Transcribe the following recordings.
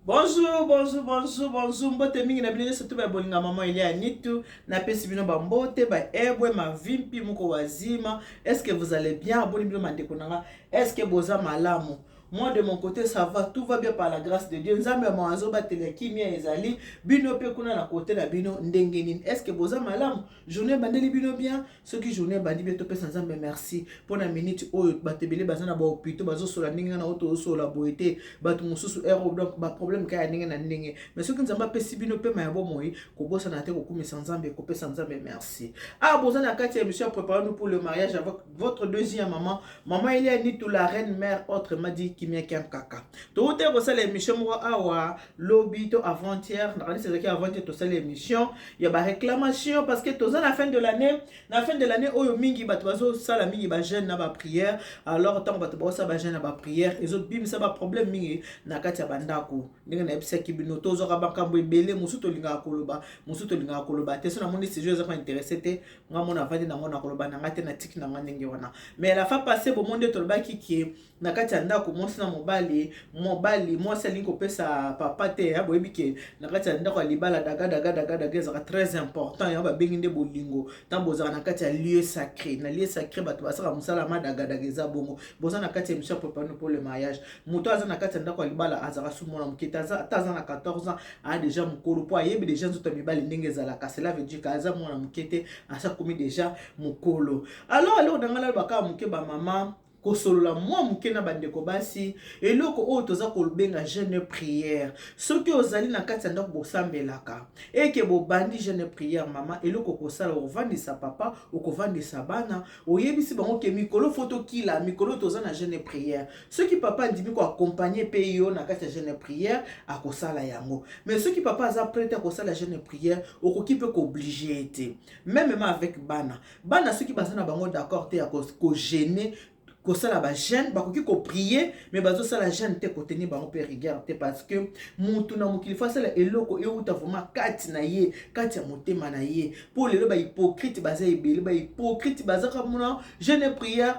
Bonjour, bonjour, bonjour, bonjour. Mbote mingi na bino nyonso to ba bolinga maman Elia Nitu. Na pesi bino ba mbote, ba ebwe, ma vimpi moko wazima. Est-ce que vous allez bien? Boni bino mandeko nanga. Est-ce que boza malamu? Moi de mon côté ça va, tout va bien par la grâce de Dieu. Nzambe ya mawa azobatela kimia ezali bino pe kuna na côté na bino ndenge nini? Est-ce que boza malamu? Journée bandeli bino bien? Soki journée ebandi bien, topesa Nzambe merci mpo na minute oyo. Bato ebele baza na bahôpitaux, bazosola ndenge na oyo tozosola boye te. Bato mosusu ero, donc baproblème kaka ya ndenge na ndenge. Mais soki Nzambe apesi bino pema ya bomoi, kobosana te kokumisa Nzambe, kopesa Nzambe merci. Ah, boza na kati ya émission ya Préparons nous pour le mariage avec votre deuxième maman, maman Elia Nitu, la reine mère, autrement dit Kimia Kaka. Touti kosala émission moko awa lobi to avant-hier, nakanisi ezalaki avant-hier. Tosala émission ya baréclamation parce que toza na fin de l'année. Na fin de l'année oyo, mingi bato bazosala mingi bajeûne na baprière. Alors ntango bato bazosala bajeûne na baprière, ezobimisa baproblème mingi na kati ya bandako. Ndenge nayebisaki bino, tozwaka makambo ebele. Mosusu tolingaka koloba, mosusu tolingaka koloba te. So namoni sujet ezaka intéressé te, nga mona avandi nango na koloba na nga te, na tiki na nga ndenge wana. Mais la fois passée, bomoni nde tolobaki ke na kati ya ndako, mwasi na mobali, mobali, mwasi alingi kopesa papa te. Boyebi ke na kati ya ndako ya libala, daga daga daga daga ezalaka très important. Yango babengi nde bolingo. Ntango bozalaka na kati ya lieu sacré, na lieu sacré, bato basalaka mosala ya madagadaga. Eza bongo. Boza na kati ya émission ya Préparons pour le mariage. Moto aza na kati ya ndako ya libala azalaka su mwana moke te. Ata aza na 14 ans, aa déjà mokolo, mpo ayebi déjà nzoto ya mibali ndenge ezalaka. Cela veut dire ke aza mwana moke te, aza komi déjà mokolo. Alors eloko na ngai nalobaka moke, bamama, kosolola mwa moke na bandeko basi, eloko oyo toza kobenga jeûne prière. Soki ozali na kati ya ndako, bosambelaka, eke bobandi jeûne prière, mama, eloko kosala, okovandisa papa, okovandisa bana, oyebisi bango ke mikolo fo tokila, mikolo toza na jeûne prière. Soki papa andimi koaccompagner mpe yo na kati ya jeûne prière, akosala yango. Mais soki papa aza prêt akosala jeûne prière, okoki mpe koobliger ye te. Même avec bana, bana soki baza na bango d'accord te ya kojeûner, kosala bajeûne, bakoki koprier mais bazosala jeûne te, kotenir bango mpe rigueur te, parce que mutu na mokili fo asala eloko euta vraiment kati na ye, kati ya motema na ye. Mpo lelo bahypocrite baza ebele, bahypocrite bazaka mona jeûne prière,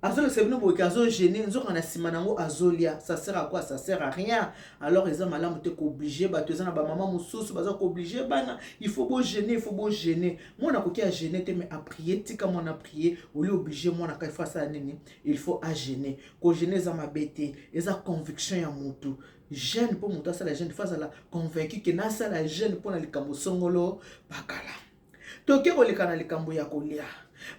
azolekisa bino boyeke, azojeûner, nzoka na nsima nango azolia. Ça sert à quoi? Ça sert à rien. Alors eza malamu te koobliger bato. Eza na bamama mosusu baza koobliger bana: il faut bojeûner, il faut bojeûner. Mwana akoki ajeûner te, mais aprier. Tika mwana aprier, oli oblige mwana ka il faut asala nini, il faut ajeûner. Kojeûner eza mabe te, eza conviction ya motu. Jeûne, mpo moto asala jeûne, faut azala convaincu ke nasala jeûne mpo na likambo songolo pakala. Toke koleka na likambo ya kolia.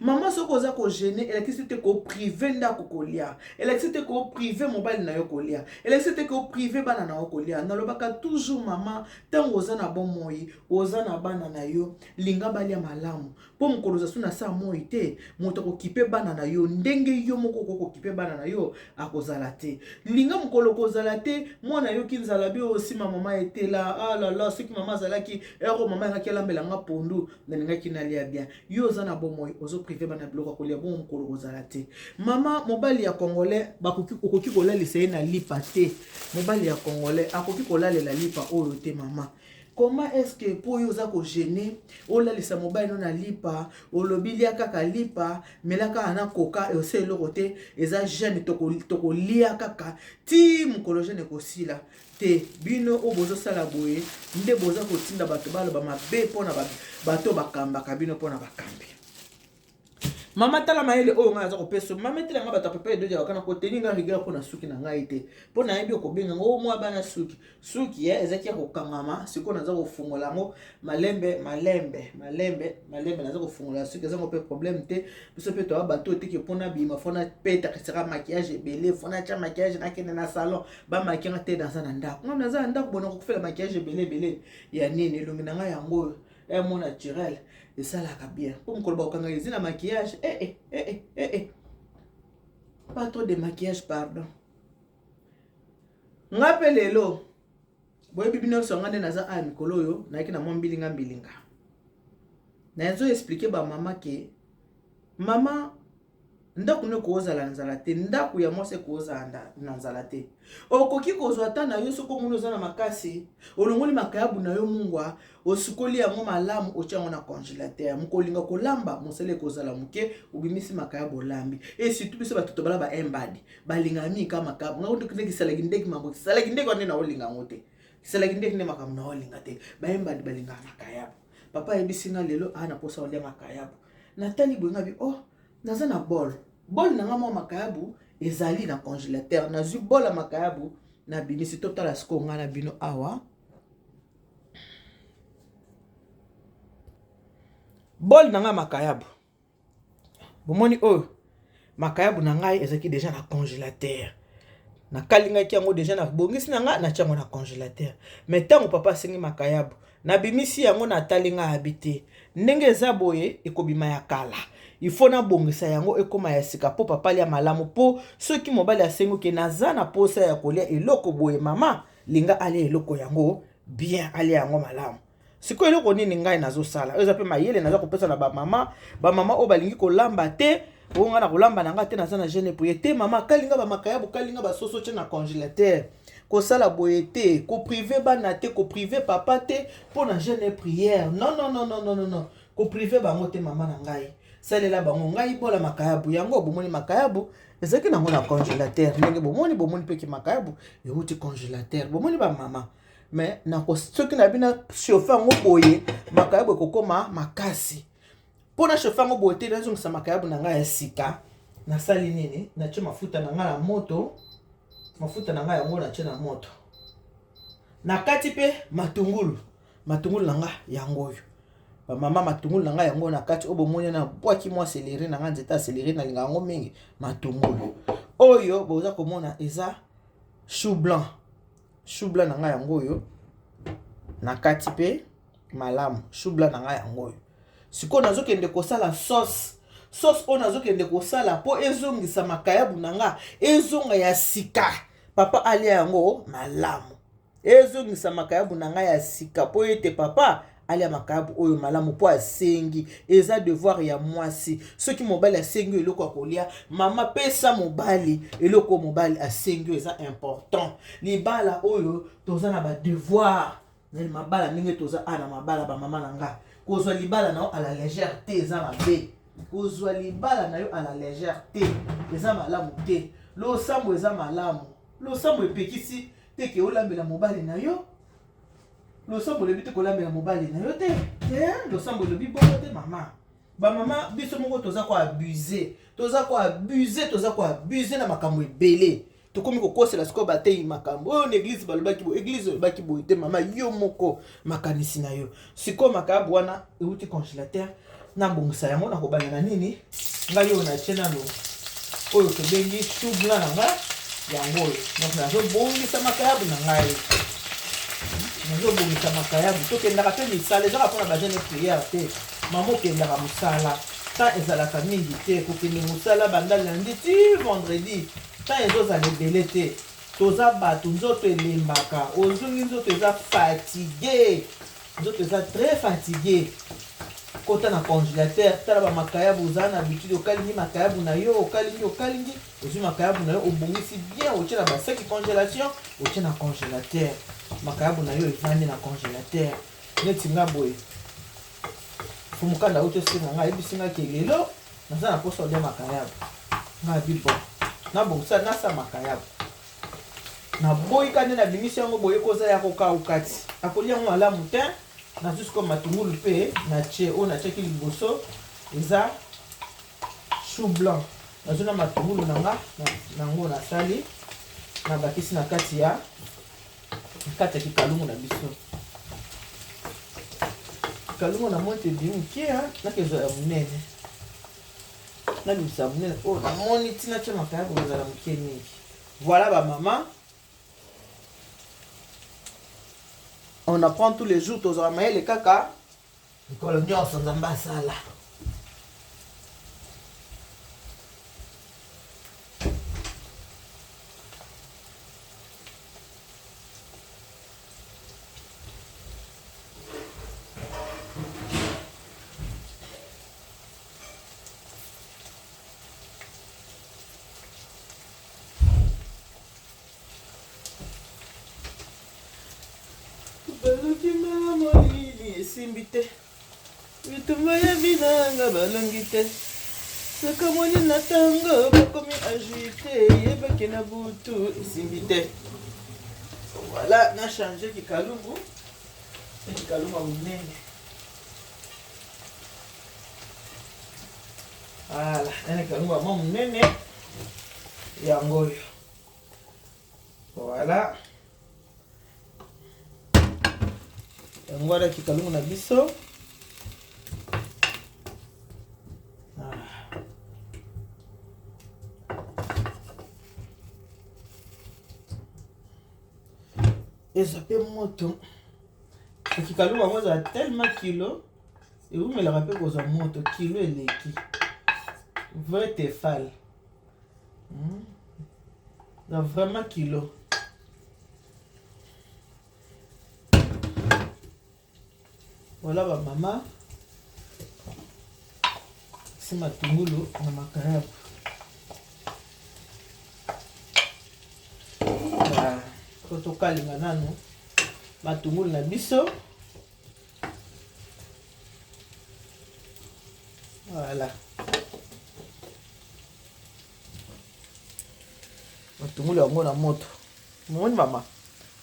Mama, soki oza kojeûner, elakisi te kopriver ndako kolia, elakisi te kopriver mobali na yo kolia, elakisi te kopriver bana na yo kolia. Nalobaka toujours, mama, ntango oza na bomoi, oza na bana na yo, linga balia malamu, mpo mokolo oza su na sa moi te, moto akokipe bana na yo ndenge yo moko okoki kokipe bana na yo akozala te. Linga mokolo kozala te, mwana ayoki nzala bi osima mama etela alala. Ah soki mama azalaki ero, mama alingaki alambelanga pondu, nalingaki nalia bien. Yo oza na bomoi, ozopriver bana biloko ya kolia, bongo mokolo kozala te. Mama, mobali ya Congolais okoki kolalisa ye na lipa te. Mobali ya Congolais akoki kolalela lipa oyo te. Mama, comment est-ce que mpo oyo oza kojeûner, olalisa mobali no na lipa, olobi lia kaka lipa, mela kaka na koka, osa eloko te, eza jeûne, tokolia kaka ti mokolo jeûne ekosila te? Bino oyo bozosala boye nde boza kotinda bato baloba mabe mpona bato bakambaka bino, mpona bakambi. Mama, tala mayele oyo ngai naza kopesa. Mama, etela ngai bato ya pepe edoja bakana koteni ngai rigueur mpo na suki na ngai te, mpo nayebi okobenga ngo mwa bana suki. Suki ezalaki ya kokangama, sikoyo naza kofungola yango malembe malembe malembe malembe. Naza kofungola suki, ezango mpe problème te. Biso mpe toya bato oteki mpona bima, fo napetakisaka maquillage ebele, fo natya maquillage, nakende na salon bamaquiller te. Naza na ndako, ngai naza na ndako, bona kokufela maquillage ebele ebele ya nini? Elongi na ngai yango oyo mo naturel esalaka bien, mpo mokolo bakokanga ezi na maquillage, eh, eh, eh, eh, eh. Pas trop de maquillage, pardon. Nga mpe lelo, boyebi bino nyonso, nga nde naza aya mikolo oyo nayaki na mwa mbilinga mbilinga. Nazo expliquer bamama ke mama, ndako no ekozala nzala te, ndako ya mwasi ekozala na nzala te. Okoki kozwa ata na yo, soki omoni oza na makasi, olongoli makayabu na yo mungwa, osukoli yango malamu, otia yango na congélateur. Mokolinga kolamba, mosala ekozala moke, obimisi makayabu, olambi. E surtout biso bato tobala ba embadi, balingaka mingi kaka makayabu. Ngai ndenge esalaki ndenge mambo esalaki ndenge wana nde naolinga yango te. Esalaki ndenge nde makambo na olinga te. Bayembani balingaka makayabu. Papa ayebisi nga lelo a na posa olia makayabu. Natali boye nga bi oh naza na bol. Bol na nga mwa makayabu ezali na congélateur. Nazwi bol ya makayabu nabimisi totala sikoyo nga na bino awa. Bol na nga makayabu. Bomoni oyo makayabu na ngai ezalaki deja na congélateur. Nakalingaki yango deja na bongisi na ngai natia yango na congélateur. Mais ntango papa asengi makayabu, nabimisi yango natali ngai abi te. Ndenge eza boye ekobima ya kala. Il faut nabongisa yango ekoma ya sika mpo papa alia malamu mpo soki mobali asengi oke naza na posa ya kolia eloko boye mama linga alia eloko yango bien alia yango malamu. Sikoyo eloko nini ngai nazosala oyo eza mpe mayele naza kopesa na bamama bamama oyo balingi kolamba te oyo ngai na kolamba na ngai te naza na jeune prier te mama kalinga bamakayabu kalinga basoso tye na congélateur kosala boye te koprive bana te koprive papa te mpo na jeune prière non non non non non non koprive bango te mama na ngai salela bango ngai bola makayabu yango bomoni makayabu ezalaki nango na congélateur ndenge bomoni bomoni mpe ke makayabu euti congélateur bomoni bamama mais nako soki na bino chauffe yango boye makayabu ekokoma makasi mpo na chauffe yango boye te nazongisa makayabu na ngai ya sika nasali nini natie mafuta na ngai na moto mafuta na ngai yango natie na moto nakati mpe matungulu matungulu na ngai yango oyo bamama matungulu na ngai yango na kati oyo bomoni na bwaki mwa seleri na ngai nzete ya seleri nalinga yango mingi matungulu oyo boza komona eza chou blanc Chou blanc na ngai yango oyo na kati mpe malamu chou blanc na ngai yango oyo sikoyo nazokende kosala sauce sauce oyo nazokende kosala mpo ezongisa makayabu na nga ezonga ya sika papa alia yango malamu ezongisa makayabu na ngai ya sika mpo ete papa alia makayabu oyo malamu mpo asengi eza devoir ya mwasi soki mobali asengi eloko ya kolia mama pesa mobali eloko mobali asengi eza important libala oyo toza na badevoir na mabala ndenge toza a na mabala bamama na nga kozwa libala na yo à la légère te eza mabe kozwa libala na yo à la légère te eza malamu te losambo eza malamu losambo epekisi te ke olambela mobali na yo Losambo elobi te kolambela mobali na yo te. Te, losambo elobi bongo te mama. Ba mama biso moko toza ko abuser, toza ko abuser, toza ko abuser na makambo ebele. Tokomi kokosela sikoyo bateyi makambo oyo na eglise balobaki boye, eglise olobaki boye te mama, yo moko makanisi na yo. Sikoyo makayabu wana euti congélateur, nabongisa yango nakobanda na nini? Ngai oyo natie nano oyo tobengi chou blanc na ngai yango oyo donc nazobongisa makayabu na ngai nazobongisa makayabu tokendaka mpe misala ezaka mpona bajeune prière te mama okendaka mosala temps ezalaka mingi te kokende mosala banda lundi ti vendredi temps ezozala ebele te toza bato nzoto elembaka ozongi nzoto eza fatigue Nzoto eza très fatigue. Kota na congélateur, tala ba makayabu oza na habitude okalingi makayabu na yo, okalingi okalingi, ozwi makayabu na yo obongisi bien, otie na ba sac congélation, otie na congélateur. Makayabu na yo evandi na congélateur. Neti nga boye. Fumukanda auti osenga nga ayebisi nga ke lelo naza na posa olia makayabu. Nga abi bon. Nabongisa nasa makayabu. Naboyi ka nde nabimisi yango boye koza ya kokauka ti akolia yango malamu te. Nazwi sikoyo matungulu mpe natie oyo natiaki liboso eza chou blanc. Nazwi na matungulu na nga nango nasali nabakisi na kati ya kikalungu na biso. Kikalungu na moni te ebimi moke nakezwa ya monene nabimisa ya monene oyo namoni ntina tia makayabu kozala moke mingi. Voilà ba maman. On apprend tous les jours tozwaka mayele kaka mikolo nyonso Nzambe asala. Baluki nga molili esimbi te bitumba ya bilanga balongi te sokamoni na ntango bakomi agite yebaki na butu esimbi te. Voilà. Voilà, na changer kikalungu. Kikalungu ya monene. Voilà, na kikalungu ya mwa monene yango oyo. Voilà. Yango wana kikalungu na biso. Ezwa mpe moto. Kikalungu yango ezala tellement kilo, ewumelaka mpe kozwa moto, kilo eleki. Vrai tefal. Na vraiment kilo. Voilà ba mama. Si matungulu na makayabu. Po tokalinga nanu matungulu na biso. Voilà. Matungulu yango na moto. Moni mama,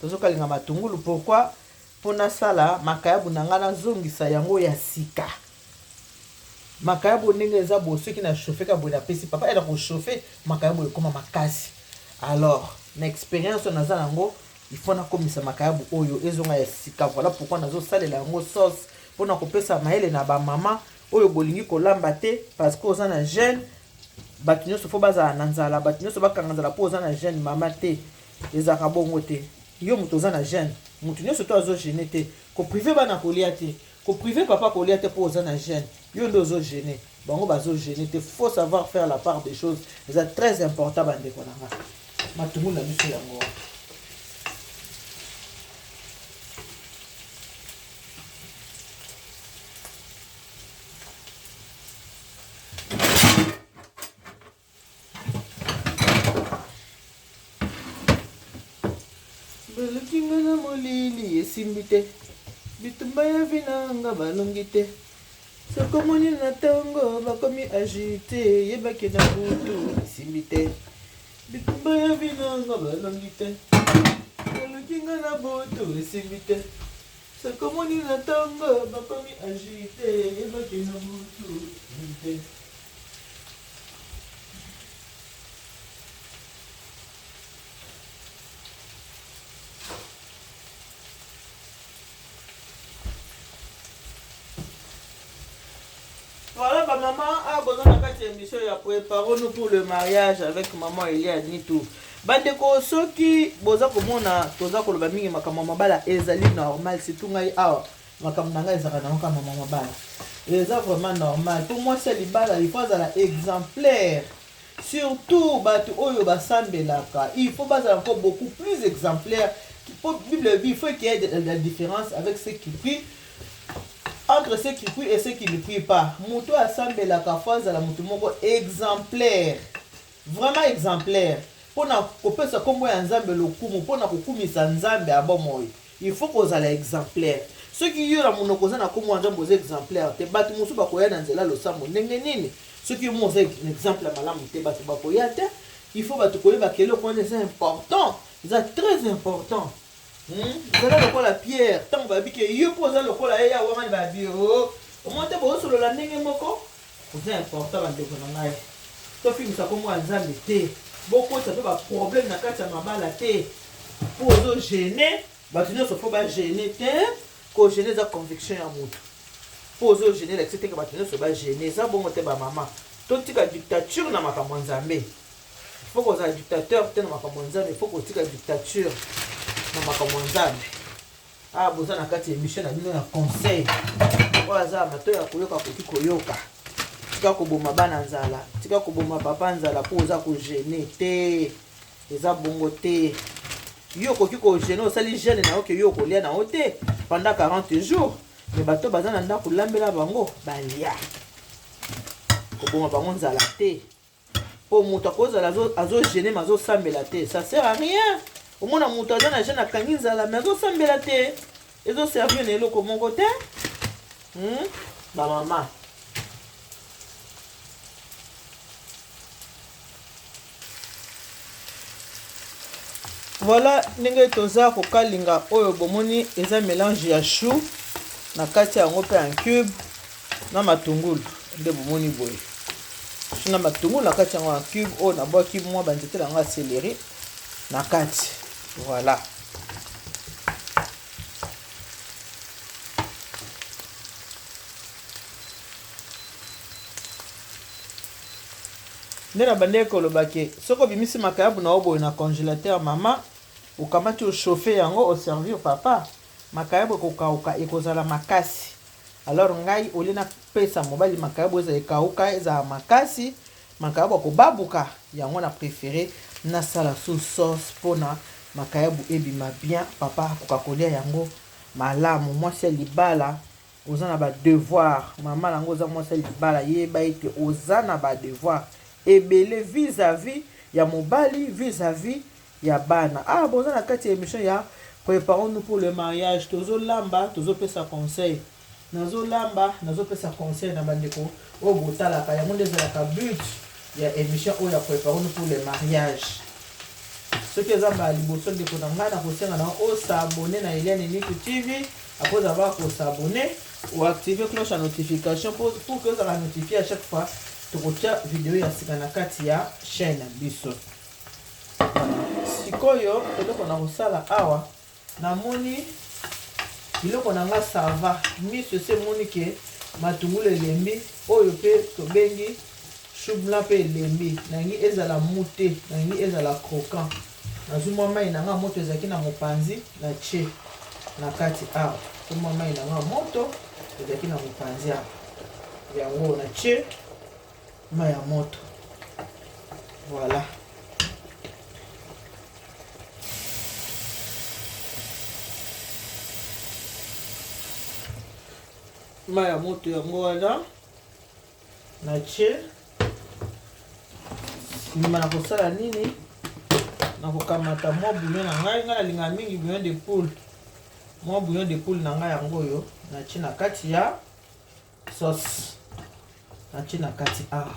tozokalinga matungulu pourquoi? Mpo nasala makayabu na ngai, nazongisa yango ya sika. Makayabu ndenge eza boye, soki na chauffe ka boye, napesi papa ena kochauffe makayabu ekoma makasi. Alors na experience oyo naza nango, il faut nakomisa makayabu oyo ezonga ya sika. Voilà pourquoi nazosalela yango sauce, mpona kopesa mayele na bamama oyo bolingi kolamba te parce que oza na jeune. Bato nyonso fo bazala na nzala, bato nyonso bakanga nzala mpo oza na jeune, mama te, ezalaka bongo te. Yo moto oza na jeune, moto nyonso to azogêner te, kopriver bana kolia te, kopriver papa kolia te mpo oza na jeune. Yo nde ozogêner bango, bazogêner te. Faut savoir faire la part des choses, eza très important. Bandeko na nga, matungulu na biso yango wana. Baluki nga na molili, esimbi te. Bitumba ya vie na nga balongi te. Sokomoni na ntongo bakomi agité, yebaki na butu esimbi te. Bitumba ya vie na nga balongi te. Baluki nga na butu, esimbi te. Sokomoni na ntongo bakomi agité, yebaki na butu esimbi te. Voilà ba maman, ah boza na kati ya émission ya préparons-nous pour le mariage avec maman Elia Nitu. Bandeko, soki boza komona toza koloba mingi makambo ya mabala, ezali normal, surtout ngai awa makambo na ngai ezalaka nango kaka mama mabala. Eza vraiment normal mpo mwasi ya libala il faut azala exemplaire, surtout bato oyo basambelaka, il faut bazala encore beaucoup plus exemplaire. Po Bible elobi il faut qu'il y ait de la différence avec ceux qui prient, entre ceux qui prient et ceux qui ne prient pas. Moto oyo asambelaka fo azala moto moko exemplaire, vraiment exemplaire, mpona kopesa nkombo ya Nzambe lokumu, mpona kokumisa Nzambe ya bomoi. Il faut kozala exemplaire. Soki yo na monoko oza na nkombo ya Nzambe, oza exemplaire te, bato mosusu bakoya na nzela losambo ndenge nini? Soki yo mo oza exemple ya malamu te, bato bakoya te. Il faut bato koyebaka eloko wana eza important, eza très important. Ezala lokola Pierre, ntango bayebi ke yo mpo oza lokola ye, ya wangani babi o omoi te, bozosolola ndenge moko. Oza important. Bandeko na ngai, tofingisa nkombo ya Nzambe te, bokotisa mpe baproblème na kati ya mabala te mpo ozogêner bato nyonso. Fo bagêner te. Kogêner eza conviction ya motu. Mpo ozogêner lakisi teke bato nyonso bagêner, eza bongo te. Bamama, totika dictature na makambo ya Nzambe. Fo kozala dictateur te na makambo ya Nzambe, fo kotika dictature na makambo ya Nzambe. Awa boza na kati ya émission na bino ya conseil. Oyo aza ya matoi ya koyoka akoki koyoka. Tika koboma bana nzala, tika koboma papa nzala mpo oza kogêner te, eza bongo te. Yo okoki kogêner, osali jeûne na yo ke yo okolia na yo te pendant 40 jours, mais bato baza na ndako, lambela bango balia, koboma bango nzala te. Mpo moto akozala azogêner mais azosambela te, ça sert à rien. Omona moto aza na jeûne, akangi nzala, mais azosambela te, ezoservir na eloko moko te. Bamama, Voilà ndenge toza kokalinga oyo bomoni eza mélange ya chou na kati yango mpe en cube na matungulu nde bomoni boye chou na matungulu na kati yango en cube oyo nabwaki mwa banzete na yango ya céleri na kati voilà. Nde na bandaki koloba ke soki obimisi makayabu na yo boye na congelateur mama, okamati o chauffer yango o servir papa, makayabu ekokauka ekozala makasi. Alors ngai au lieu napesa mobali makayabu ezala ekauka ezala makasi, makayabu akobabuka, yango na prefere nasala sous sauce pona makayabu ebima bien, papa akoka kolia yango malamu. Mwasi ya libala Oza na ba devoir mama na nga oza mwasi ya libala yeba ete oza na ba devoir ebele vis à vis ya mobali vis à vis ya bana ah boza na kati ya emission ya preparons nous pour le mariage tozo lamba tozo pesa conseil nazo lamba nazo pesa conseil na bandeko oyo botalaka yango nde ezalaka but ya emission oyo ya preparons nous pour le mariage soki eza mbala liboso ndeko na ngai nakosenga na yo osabone na Eliane Nitu TV. Après avoir ko s'abonner ou activer cloche ya notification pour, pour que ozala notifié à chaque fois tokotia video ya sika na kati ya chaîne na biso. Sikoyo eloko na kosala awa namoni biloko na nga sava miso esi emoni ke matungulu elembi oyo mpe tobengi chou blanc mpe elembi nalingi ezala mute nalingi ezala croquant Nazwi mwa mai na ngai moto ezalaki na mopanzi, natye na kati awa. To mwa mai na ngai moto ezalaki na mopanzi awa, yango natye mai ya moto. Voilà. Mai ya moto yango wana natye nsima na kosala nini nakokamata mwa bouillon na ngai ngai nalingaka mingi bouillon de poule mwa bouillon de poule na ngai yango oyo natie na kati ya sauce natie na kati awa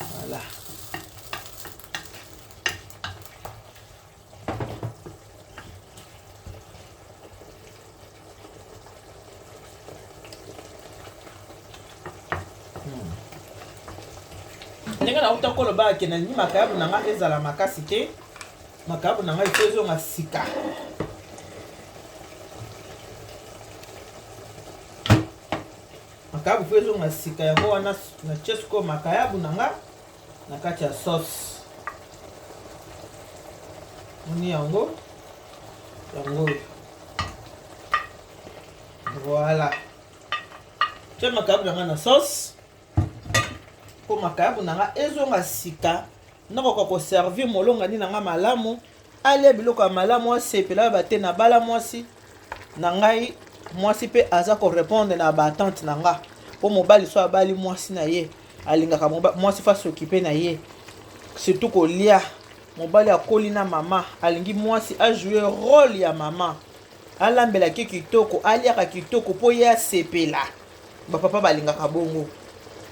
voilà ndenge nauta koloba ke nalingi makayabu na nga ezala makasi te makayabu na nga ifo ezonga sika makayabu fo ezonga sika yango wana natie sikoyo makayabu na nga na kati ya sauce moni yango yango oyo voilà tia makayabu na ngai na sauce mpo makayabu na ngai ezonga sika nakoka koservir molongani na ngai malamu alia biloko ya malamu asepela oyo bate na bala mwasi na ngai mwasi mpe aza korepondre na baatente na nga mpo mobali so abali mwasi na ye alingaka mwasi fa s'occuper na ye surtout kolia mobali akoli na mama alingi mwasi ajoue role ya mama alambelaki kitoko aliaka kitoko mpo ye asepela bapapa balingaka bongo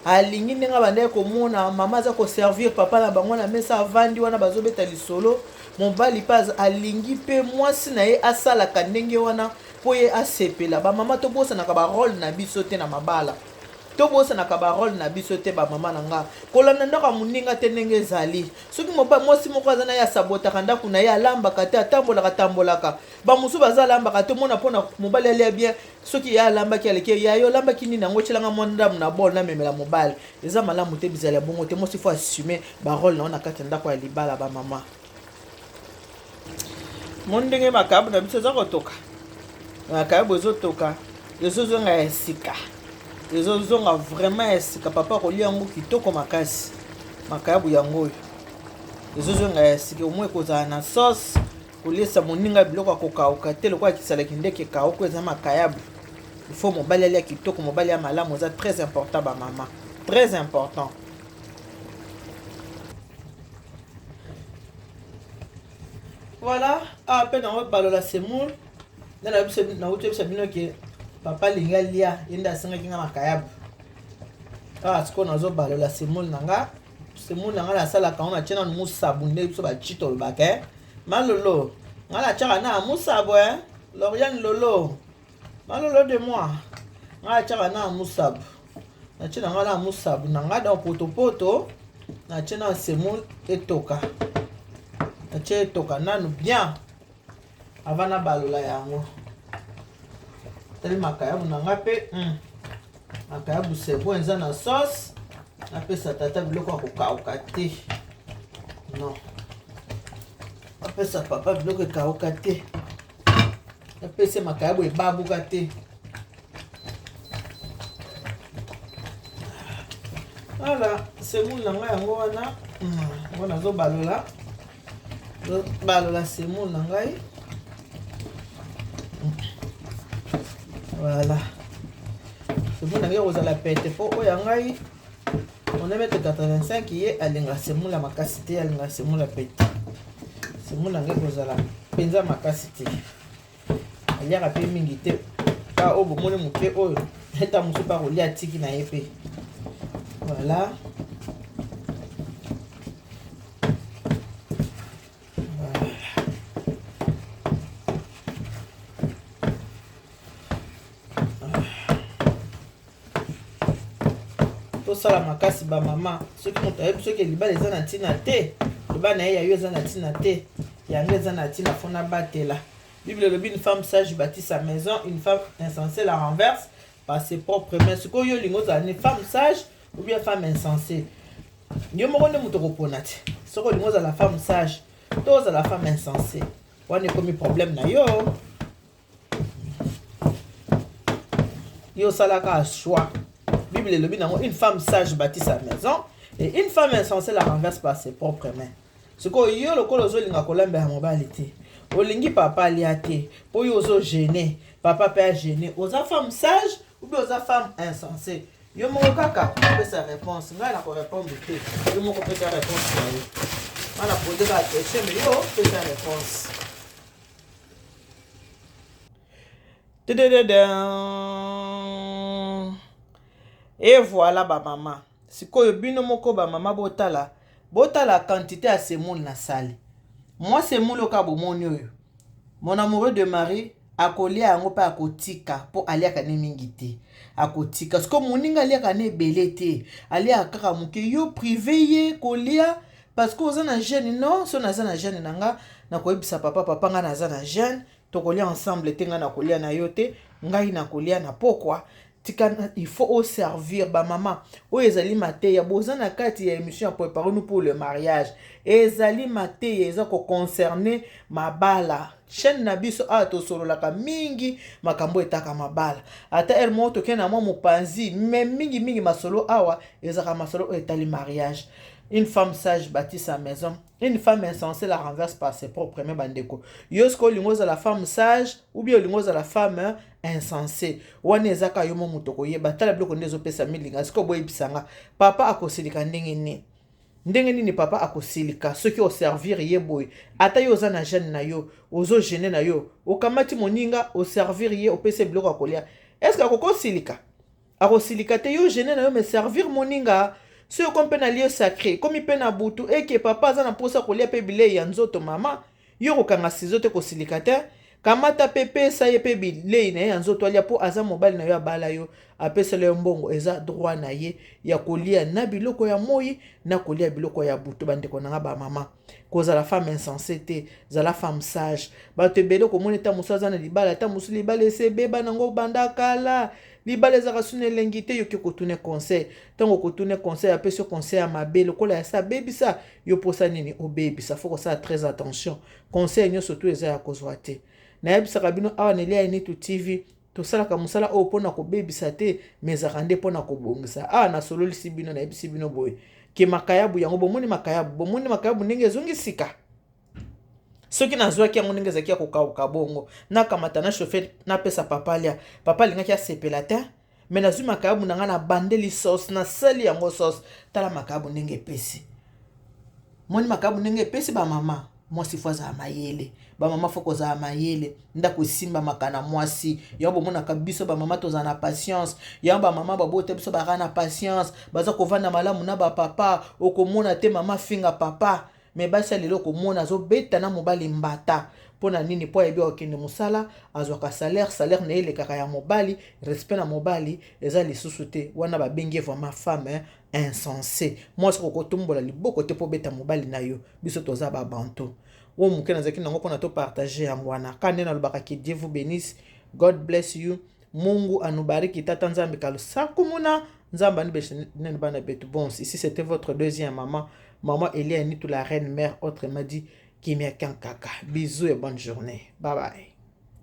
alingi ndenge abandaki komona mama aza koservir papa na bango na mesa avandi wana bazobeta lisolo mobali mpe alingi mpe mwasi na ye asalaka ndenge wana mpo ye asepela bamama tobosanaka barole na biso te na mabala Tobosanaka ba role na biso te ba mama na nga. Kolanda ndako ya moninga te ndenge ezali. Soki mobali mwasi moko aza na ye asabotaka ndako na ye alambaka te atambolaka tambolaka. Ba mosusu baza alambaka te omona pona mobali alia bien soki ye alambaki aleki ya yo olambaki nini yango otyela nga mwa ndambo na bol namemela mobali. Eza malamu te bizali ya bongo te mwasi faut assumer ba role na yo na kati ya ndako ya libala ba mama. Moni ndenge makayabu na biso eza kotoka makayabu ezotoka ezozonga ya sika ezozonga vraiment ya sika papa akolia yango kitoko makasi makayabu yango oyo ezozonga ya sika omoi ekozala na sauce koliesa moninga biloko ya kokauka te lokola kisalaki ndeke ekauka eza makayabu il faut mobali alia kitoko mobali ya malamu eza très important bamama très important Voilà, awa mpe nango balola semoule nde nauti yebisa bino ke papa alingi alia ye nde asengaki nga makayabu awa sikoyo nazobalola semoule na nga semoule na nga nasalaka yango natie nanu mosabu nde biso bachi tolobaka eh. Malolo, nga natiaka na musabo eh? Lauriane Lolo, Malolo de moi. Nga natiaka na musabo. Natie na nga na musabo na nga donc potopoto. Natie na semoule etoka. Natie etoka nanu bien avant nabalola yango. Tali makayabu na nga pe. Makayabu c'est bon eza na sauce. Napesa tata biloko ya kokauka te. Non. Napesa papa biloko ekauka te. Napesa makayabu ebabuka te. Voilà, semoule na ngai yango wana. Yango nazobalola. Balola semoule na ngai. Voilà. Semoule na ngai ekozala pete mpo oyo ya ngai on est mètre 85 ye alinga semoule ya makasi te, alinga semoule ya pete. Semoule na ngai ekozala mpenza makasi te. Aliaka mpe mingi te. Ka oyo bomoni moke oyo eta mosusu mpe akolia atiki na ye mpe. Voilà. Tosala makasi ba mama, soki moto ayebi soki libala eza na ntina te, loba na ye ya yo eza na ntina te, yango eza na ntina fo nabatela. Bible elobi une femme sage bâtit sa maison, une femme insensée la renverse par ses propres mains. Sikoyo yo olingi ozala ni femme sage ou bien femme insensée? Yo moko nde moto okopona te. Soki olingi ozala femme sage to ozala femme insensée, wana ekomi problème na yo. Yo osalaka choix. Bible elobi nango une femme sage bâtit sa maison et une femme insensée la renverse par ses propres mains. Sikoyo yo lokola ozolinga kolambela mobali te, olingi papa alia te, po yo ozo gêner, papa pe a gêner, oza femme sage ou bien oza femme insensée? Yo moko kaka opesa réponse, ngai nako répondre te, yo moko pesa réponse na yo. Ngai na poser kaka question, mais yo pesa réponse. Et voilà ba mama. Sikoyo bino moko ba mama botala, botala quantité ya semoule na sali. Moi semoule oka bomoni oyo. Mon amoureux de Marie akolia yango pe akotika po aliaka ne mingi te. Akotika. Sikoyo moninga aliaka ne ebele te. Aliaka kaka moke. Yo privé ye kolia parce que oza na jeune non, so naza na jeune na nga nakoyebisa papa, papa nga naza na jeune, tokolia ensemble te, nga nakolia na yo te, ngai nakolia na pokwa. Tika, il faut au servir ba mama oyo ezali mateya boza na kati ya émission ya préparons-nous pour le mariage. Ezali mateya eza ko concerner mabala. Chaîne na biso awa tosololaka mingi makambo etaka mabala. Ata heure moko tokende na mwa mopanzi, mais mingi mingi masolo awa ezalaka masolo oyo etali mariage. Une femme sage bâtit sa maison, une femme insensée la renverse par ses propres mains. Bandeko, yo soki olingi ozala femme sage ou bien olingi ozala femme insensée, wana ezaka yo mo moto koyeba. Tala biloko nde ezopesa milinga. Sikoyo boyebisanga, papa akosilika ndenge nini? Ndenge nini papa akosilika soki oservir ye boye? Ata yo oza na jeune na yo, ozo gêner na yo, okamati moninga oservir ye, opesi ye biloko ya kolia, est-ce que akokosilika? Akosilika te. Yo gêner na yo, mais servir moninga. Soki okomi mpe na lieu sacré, ekomi mpe na butu, eke papa aza na mposa kolia mpe bilei ya nzoto, mama yo kokanga sizo te, kosilika te. Kamata mpe pesa ye mpe bilei na ye ya nzoto alia, mpo aza mobali na yo, abala yo, apesela yo mbongo, eza droit na ye ya kolia na biloko ya moi na kolia biloko ya butu. Bandeko na nga ba mama, kozala femme insensée te, zala femme sage. Bato ebele komona ata mosu aza na libala, ata mosu libala ese ebeba nango banda kala, libala ezaka suna elengi te. Yoki kotuna conseil, ntango okotuna conseil, apesi yo conseil ya mabe lokola ya sa abebisa yo, mposa nini obebisa? Faut kosala très attention. Conseil nyonso tu eza ya kozwa te. Nayebisaka bino awa na Elia Enitu TV, tosalaka mosala oyo mpona kobebisa te, mais ezalaka nde mpona kobongisa. Awa nasololisi bino, nayebisi bino boye ke makayabu yango bomoni, makayabu bomoni, makayabu ndenge ezongi sika. Soki nazwaki yango ndenge ezalaki ya kokauka bongo, nakamata na chauffe, napesa papa alia, papa alingaki asepela te. Me nazwi makayabu na ngai, nabandeli sauce, nasali yango sauce. Tala makayabu ndenge epesi, moni makayabu ndenge epesi. Bamama, mwasi faut azala mayele. Bamama, faut kozala mayele. Ndako esimbamaka na mwasi. Yango bomonaka biso bamama tozala na patience. Yango bamama babota biso baka na patience, baza kovanda malamu na bapapa. Okomona te mama finga papa. Mais basi ya lelo, komona azobeta na mobali mbata, mpo na nini? Mpo ayebi akokende mosala, azwaka salaire, salaire na ye elekaka ya mobali, respect na mobali eza lisusu te. Wana babengi ye vraiment femme insensé. Mwasi kokotombola liboko te mpo obeta mobali na yo. Biso toza babantu. Oyo moke nazalaki nango mpona topartage yango wana. Ka nde nalobaka, que Dieu vous bénisse, God bless you, Mungu anubariki, tata Nzambe kalusakumuna Nzambe anibeshe nene bana betu. Bon, ici c'était votre deuxième maman, maman Elia Nitu, la reine mère, autrement dit Kimia Kankaka. Bisous et bonne journée, bye bye.